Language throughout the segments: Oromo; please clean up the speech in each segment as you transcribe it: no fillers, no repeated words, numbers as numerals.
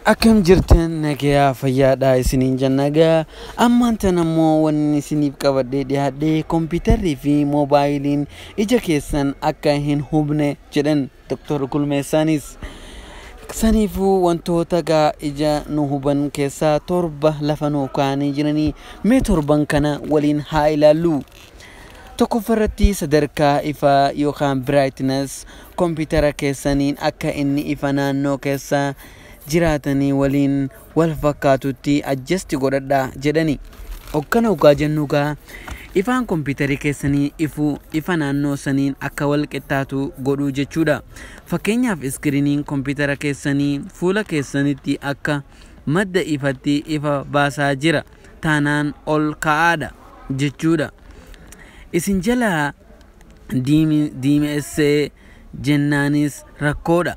Akkam jirtan nagayaa fayyaadhaa isiniin jenna egaa ammaan tan ammoo wanni isiniif qabadhee dhiyaadhe kompiitarrii fi moobaayiliin ija keessan akka hin hubne jedhan Dr. Gulmeessaanis. Saniifuu wantoota gaa ija nu huban keessaa 7 lafa nuu kaa'anii jiranii mee 7 kana waliin haa ilaallu. Tokkoffaarratti sadarkaa ifaa yookaan brightness kompiitara keessaniin akka inni ifa naannoo keessa jiraatanii waliin wal fakkaatutti adjust godhadhaa jedhani. Hoggana hoggaa jennu gaa ifaan kompiitarii keessanii ifu ifa naannoo saniin akka wal qixxaatu godhuu jechuudha. Fakkeenyaaf iskiriiniin kompiitara keessanii fuula keessanitti akka madda ifatti ifa baasaa jira taanaan ol ka'aadha jechuudha. Isin jalaa diimessee jennaanis rakkoodha.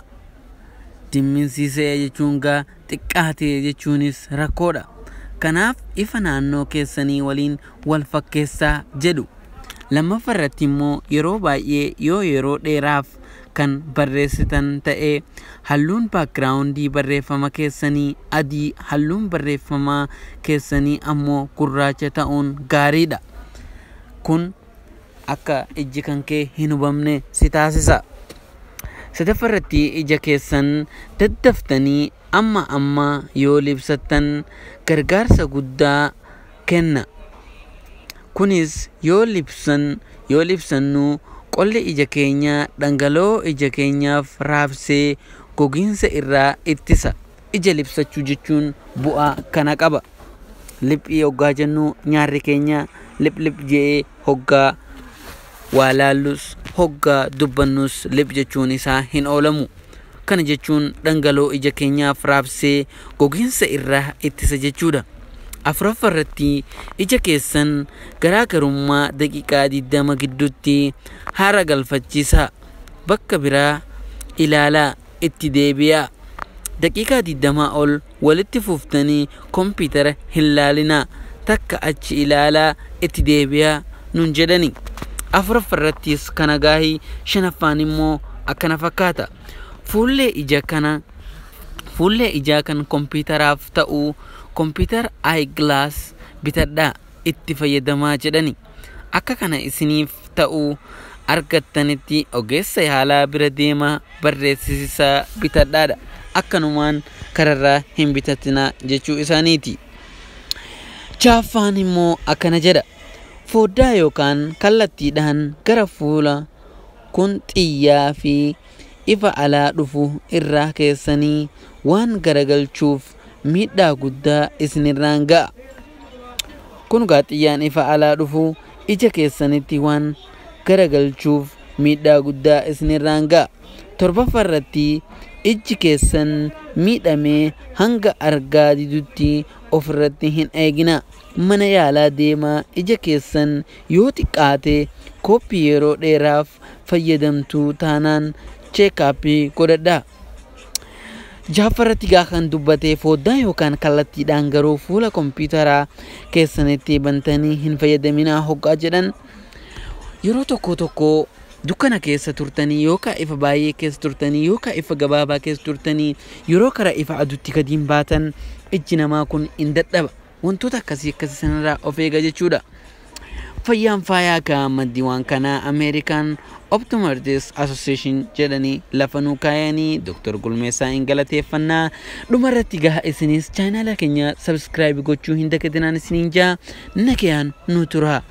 Dimminsiisee jechuun gaa xiqqaatee jechuunis rakkoodha. Kanaaf ifa naannoo keessanii waliin wal fakkeessaa jedhu. Lammaffaa irratti immoo yeroo baay'ee yoo yeroo dheeraaf kan barreessitan ta'e halluun baakgiraawundii barreeffama keessanii adii halluun barreeffamaa keessanii ammoo gurraacha ta'uun gaariidha. Kun akka ijji kan kee hin hubamne si taasisa. Sadaffaa irratti ija keessan daddaftanii amma amma yoo libsattan gargaarsa guddaa kenna. Kunis yoo libsannu qolli ija keenyaa dhangala'oo ija keenyaaf raabsee gogiinsa irraa ittisa. Ija libsachuu jechuun bu'aa kana qaba. Liphii hoggaa jennu nyaarri keenya lip lip je'ee hoggaa waa laallus hoggaa dubbannus lip jechuun isaa hin oolamu. Kana jechuun dhangala'oo ija keenyaaf raabsee gogiinsa irraa ittisa jechuudha. Afuraffaa irratti ija keessan garaagarummaa daqiiqaa 20 gidduutti haara galfachiisaa. Bakka biraa ilaalaa itti deebi'aa. Daqiiqaa 20 ol walitti fuftanii kompiitara hin laalinaa. Takka achi ilaalaa itti deebi'aa nun jedhani. Afuraffaa irrattis kana gaahii shanaffaan immoo akkana fakkaata. Fuullee ijaa kan kompiitaraaf ta'u kompiitara eyeglass bitadhaa itti fayyadamaa jedhani. Akka kana isiniif ta'u argattanitti ogeessa yaalaa bira deemaa barreessisaa bitadhaadha. Akkanumaan kararraa hin bitatinaa jechuu isaaniiti. Ja'affaan immoo akkana jedha. Foddaa yookaan kallattiidhaan gara fuula kun xiyyaa fi ifa alaa dhufu irraa keessanii waan garagalchuuf miidhaa guddaa isinirraan ga'a. Kun gaa xiyyaan ifa alaa dhufu ija keessanitti waan garagalchuuf miidhaa guddaa isinirraan ga'a. Torbaffaa irratti ijji keessan miidhamee hanga argaa didutti ofirratti hin eegina. Mana yaalaa deemaa ija keessan yoo xiqqaate kooppii yeroo dheeraaf fayyadamtu taanaan cheekaappii godhadhaa. Ja'affaa irratti gaa kan dubbate foddaa yookaan kallattiidhaan garuu fuula kompiitaraa keessanitti bantanii hin fayyadaminaa hoggaa jedhan. Yeroo tokko tokko dukkana keessa turtanii yookaan ifa baay'ee keessa turtanii yookaan ifa gabaabaa keessa turtanii yeroo karaa ifa aduutti gadi hin baatan ijji namaa kun hin dadhaba. Wantoota akkasii akkasii sanarraa of eega jechuudha. Fayyaan faayaa gaa maddi waan kanaa Ameerikaan Optometrist Association jedhanii lafa nuu kaayanii Dr. Gulmeessaa hin galateeffannaa. Dhumarratti gaa isinis chaanaala keenya sabskiraayib gochuu hin dagatinaan isiniin jaa nagayaan nu tura.